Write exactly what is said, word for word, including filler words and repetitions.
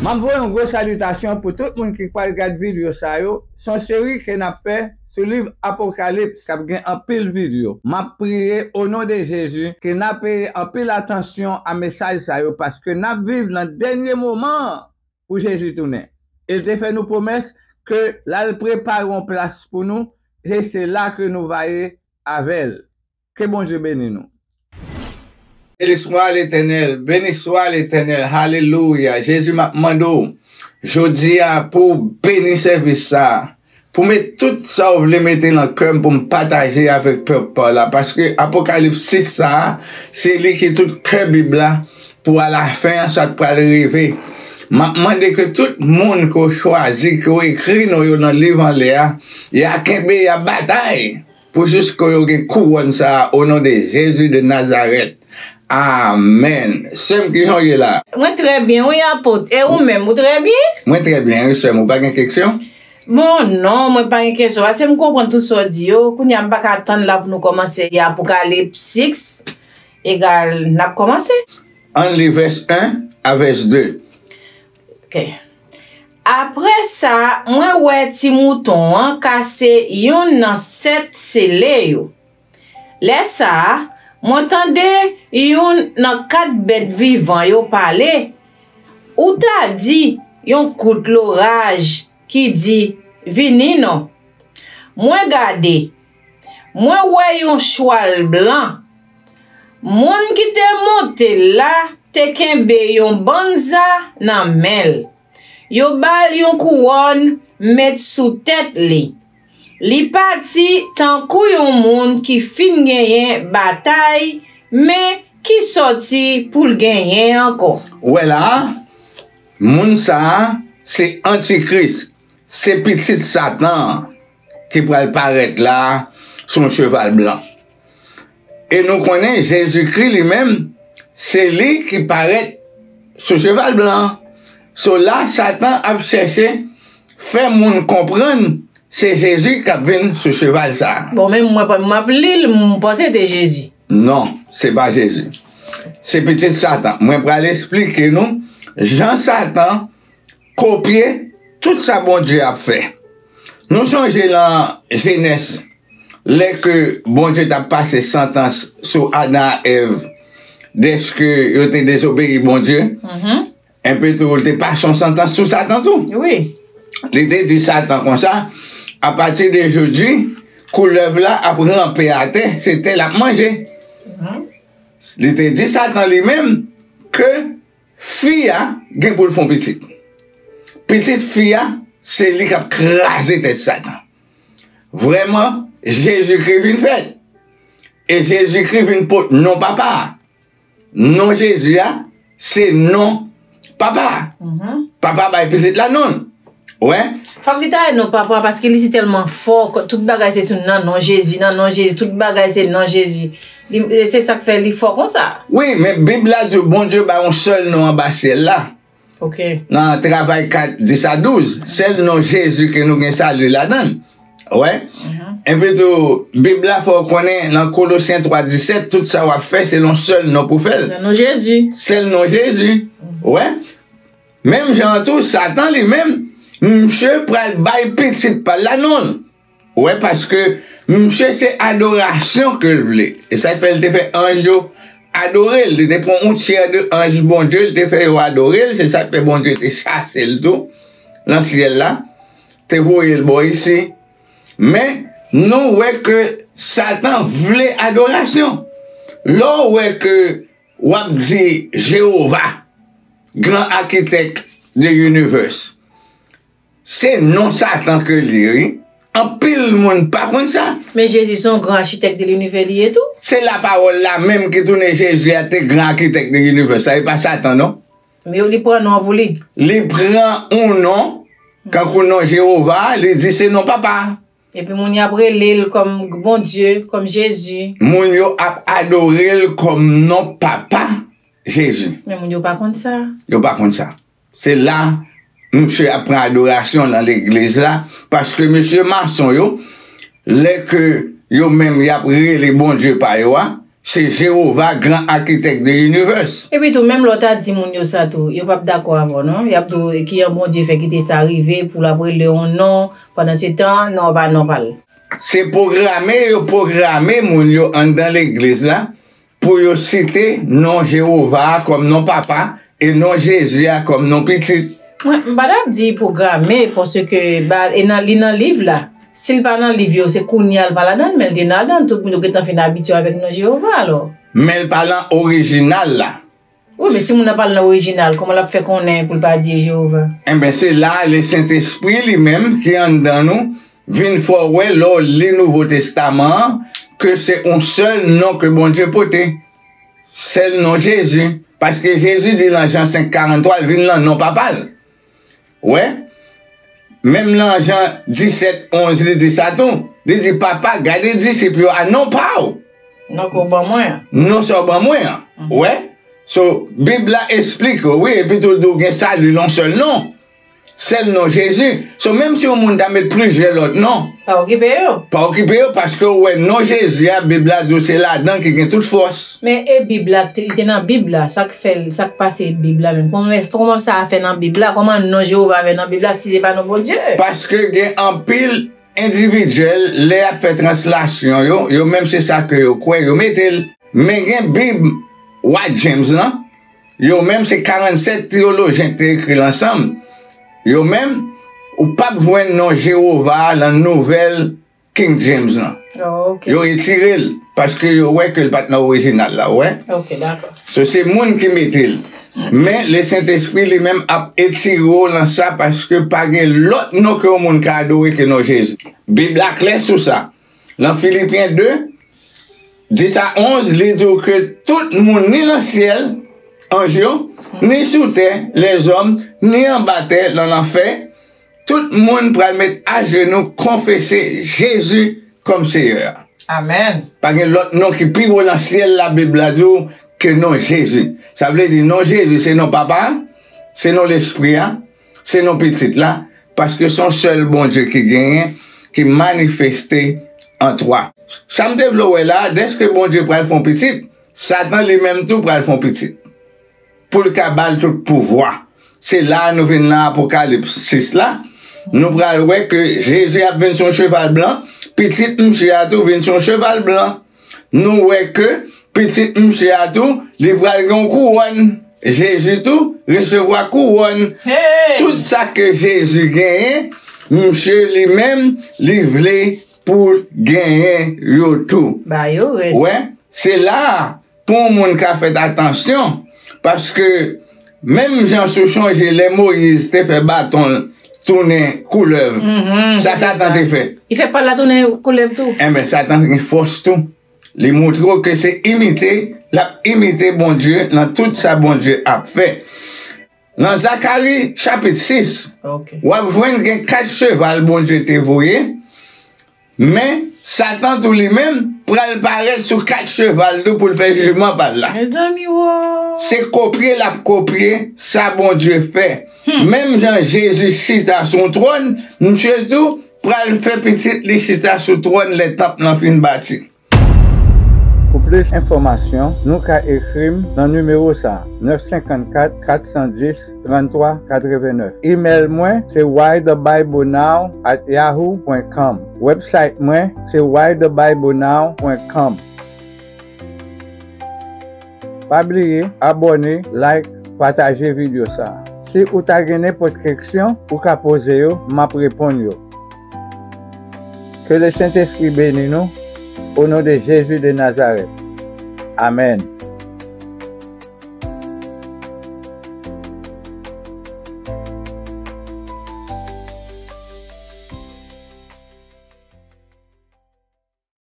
M ap voye yon gwo salitasyon pou tout moun ki pral gad videyo sa yo. Se yon seri ke n ap fè sou liv Apokalips k ap gen anpil videyo. M ap priye o non de Jezi ke n ap peye anpil atansyon a mesaj sa yo, paske n ap viv nan dènye moman an pou Jezi tounen. E l te fè nou pwomès ke l al prepare yon plas pou nou, e se la ke nou va ye avè l. Ke Bondye beni nou. Beni swa Letènèl, beni swa Letènèl, alelouya. Jezi, m ap mande w jodi a pou w beni sèvis sa a, pou w met tout sa w vle mete nan kè m pou m pataje avèk pèp pa w la, paske Apokalips sis sa a, se li ki tout kè Bib la, pou alafen an sa t pral rive. M ap mande ke tout moun ke w chwazi, ke w ekri non yo nan liv anlè a, y a kenbe, y a batay pou jis ke yo gen kouwòn sa a, o non de Jezi de Nazarèt. Amèn. Sè m, kijan w ye la? Mwen trè byen, wi, apot. E ou menm, ou trè byen? Mwen trè byen, wi, sè m. Ou pa gen keksyon? Bon, non, mwen pa gen keksyon. Paske m konprann tout sa w di yo. Kounye a, m pa ka tann la pou nou kòmanse li Apokalips sis, egal, n ap kòmanse. Ann li vès en a vès de. Ok. Apre sa, mwen wè ti mouton an kase youn nan sèt sele yo. Lè sa a, mwen tande youn nan kat bèt vivan yo pale. Ou ta di yon kout loraj ki di, "Vini non." Mwen gade, mwen wè yon chwal blan. Moun ki te monte l la te kenbe yon banza nan men l. Yo ba l yon kouwòn met sou tèt li. Li pati tankou yon moun ki fin genyen batay, men ki sòti pou l genyen ankò. Ou wè la a, moun sa a se Antikris, se pitit Satan an ki pral parèt la a sou yon cheval blan. E nou konnen Jezikri li menm, se li ki parèt sou cheval blan an. So la, Satan ap chèche fè moun konprann se Jezi k ap vin sou cheval sa a. Bon, men mwen, m ap li l, m panse se te Jezi. Non, se pa Jezi. Se pitit Satan. Mwen pral esplike nou jan Satan kopye tout sa Bondye ap fè. Nou sonje nan Jenès, lè ke Bondye t ap pase santans sou Adan ak Èv, dèske yo te dezobeyi Bondye, enpi tou, li te pase yon santans sou Satan tou. Wi. Li te di Satan konsa, apati de jodi, koulèv la ap ranpe atè, se tè l ap manje. Li te di Satan li menm ke fi a gen pou l fè yon pitit. Pitit fi a, se li k ap kraze tèt Satan. Vrèman, Jezikri vin fèt. E Jezikri vin pot non Papa a. Non Jezi a, se non Papa a. Papa bay pitit la non l. Wè? Fòk li ta gen non Papa, paske li si tèlman fò, tout bagay se sou nan non Jezi, nan non Jezi, tout bagay se nan Jezi. Li, se sa k fè li fò konsa. Wi, men Bib la di w Bondye bay yon sèl non anba syèl la. Ok. Nan Travay kat, dis a douz, sèl non Jezi ke nou gen sali ladan l. Wè? Epi tou, Bib la fè w konnen nan Kolosyen twa disèt, tout sa w ap fè, se yon sèl non pou fè l. Nan non Jezi. Sèl non Jezi. Wè? Menm jan an tou, Satan li menm, misye pral bay pitit pa l la non l. Wè, paske misye se adorasyon ke l vle. E sa k fè l te fè anj yo adore l. Li te pran yon tyè de anj Bondye, li te fè yo adore l. Se sa k fè Bondye te chase l tou nan syèl la, te voye l bò isi. Men, nou wè ke Satan vle adorasyon. Lè w wè ke w ap di Jewova, Gran Akitèk de Univers, se non Satan ke l ye, wi. Anpil moun pa konn sa. Men Jezi se yon gran achitèk de linivè li ye tou. Se lapawòl la menm ki tounen Jezi a te gran akitèk de linivè. Sa e pa Satan, non? Men li pran non an pou li. Li pran yon non, kankou non Jewova, li di se non Papa. Epi moun y ap rele l kòm Bondye, kòm Jezi. Moun yo ap adore l kòm non Papa Jezi. Men moun yo pa konn sa. Yo pa konn sa. Se la, misye ap pran adorasyon nan legliz la, paske mesye mason yo, lè ke yo menm y ap rele Bondye pa yo a, Se Jewova, Grand Architect de l'Univers. Epi tou, menm lè w ta di moun yo sa tou, yo p ap dakò avè w, non. Y ap di w, "E kijan Bondye fè kite sa rive pou l ap rele yon non, pandan se tan, non pa non pa l." Se pwograme yo pwograme moun yo anndan legliz la pou yo site non Jewova a kòm non Papa e non Jezi a kòm non Pitit. Mwen, m pa t ap di pwograme, paske ba, e nan, li nan liv la. Si l pa nan liv yo, se kounye a l pa ladan l, men l te nan ladan l. Tout moun yo gentan fin abitye avèk non Jewova, alò. Men l pa nan orijinal la. Wi, men si moun nan pa nan orijinal, kòman l ap fè konnen pou l pa di Jewova? Enben, se la Lesentespri li menm ki anndan nou vin fè w wè lè w li Nouvo Testaman an ke se yon sèl non ke Bondye pote. Sèl non Jezi. Paske Jezi di lan Jan senk karantwa, l vin lan non Papa l. Wè? Menm lan Jan disèt onz, li di sa tou. Li di, "Papa, gade disip yo a non pa w." Non ke w ban mwen an. Non sa w ban mwen an. Wè? So, Bib la esplike w, wi, epi tou l di w gen sali lan yon sèl non. Sèl non Jezi. So, menm si yon moun ta met plizyè lòt non, pa okipe yo. Pa okipe yo, paske w wè non Jezi a, Bib la di w se ladan ki gen tout fòs. Men e Bib la, te, li te nan Bib la, sa k fè l, sa k pase Bib la menm? Kòman, kòman sa fè nan Bib la? Kòman non Jewova fè nan Bib la si se pa non Bondye? Paske gen anpil endividyèl, lè y ap fè translasyon yo, yo menm se sa ke yo kwè, yo mete l. Men gen Bib Wa James lan, yo menm se karannsèt teyolojyen ki te ekri l ansanm. Yo menm, ou p ap jwenn non Jewova a lan nouvèl King James lan. Oh, ok. Yo retire l, paske yo wè ke l pa t nan orijinal la, ou wè? Ok, dakò. So, se moun ki mete l. Men, Lesentespri li menm ap etire w lan sa, paske pa gen lòt non ke yon moun ka adore ke non Jezi. Bib la klè sou sa. Lan Filipyen de, dis a onz, li di w ke tout moun, ni lan syèl, anj yo, ni sou tè, lèzòm, ni anba tè, lan lanfè, tout moun pral met ajenou, konfese Jezi kòm Seyè a. Amèn. Pa gen lòt non ki pi wo lan syèl la, Bib la di w, ke non Jezi. Sa vle di non Jezi se non Papa a, se non Lespri a, se non Pitit la, paske se yon sèl Bondye ki genyen, ki manifeste an twa. Sa m te vle w wè la, dèske Bondye pral fè yon pitit, Satan li menm tou pral fè yon pitit. Pou l ka ba l tout pouvwa. Se la a nou vin nan Apokalips sis la. Nou pral wè ke Jezi ap vin sou yon cheval blan, pitit misye a tou vin sou yon cheval blan. Nou wè ke pitit misye a tou, li pral gen yon kouwòn. Jezi tou resevwa kouwòn. Hey! Tout sa ke Jezi genyen, misye li menm, li vle pou genyen yo tou. Ba yo rèd. Wè, se la a pou yon moun ka fè atansyon, paske menm jan si w sonje lè Moyiz te fè baton l tounen koulèv, mhm, sa Satan te fè. Li fè pal la tounen koulèv tou. Enben, Satan gen fòs tou. Li montre w ke se imite, l ap imite Bondye nan tout sa Bondye ap fè. Nan Zakari chapit sis, ok, w ap jwenn gen kat cheval Bondye te voye, men Satan tou li menm pral parèt sou kat cheval tou pou l fè jijman pa l la. Mezanmi, wo! Se kopye l ap kopye sa Bondye fè. Hmm. Menm jan Jezi chita sou yon twòn, misye tou pral fè pitit li chita sou twòn lè tanp lan fin bati. Pou plis enfòmasyon, nou ka ekri m nan nimewo sa a, nèf senkannkat, kat san dis, tranntwa katrevennèf. Imèl mwen se why the bible now at yahoo pwen com. Website mwen se why the bible now pwen com. Pa bliye abòne, like, pataje videyo sa a. Si ou ta gen nenpòt keksyon, ou ka poze yo, m ap reponn yo. Ke Lesentespri beni nou, o non de Jezi de Nazarèt. Amèn.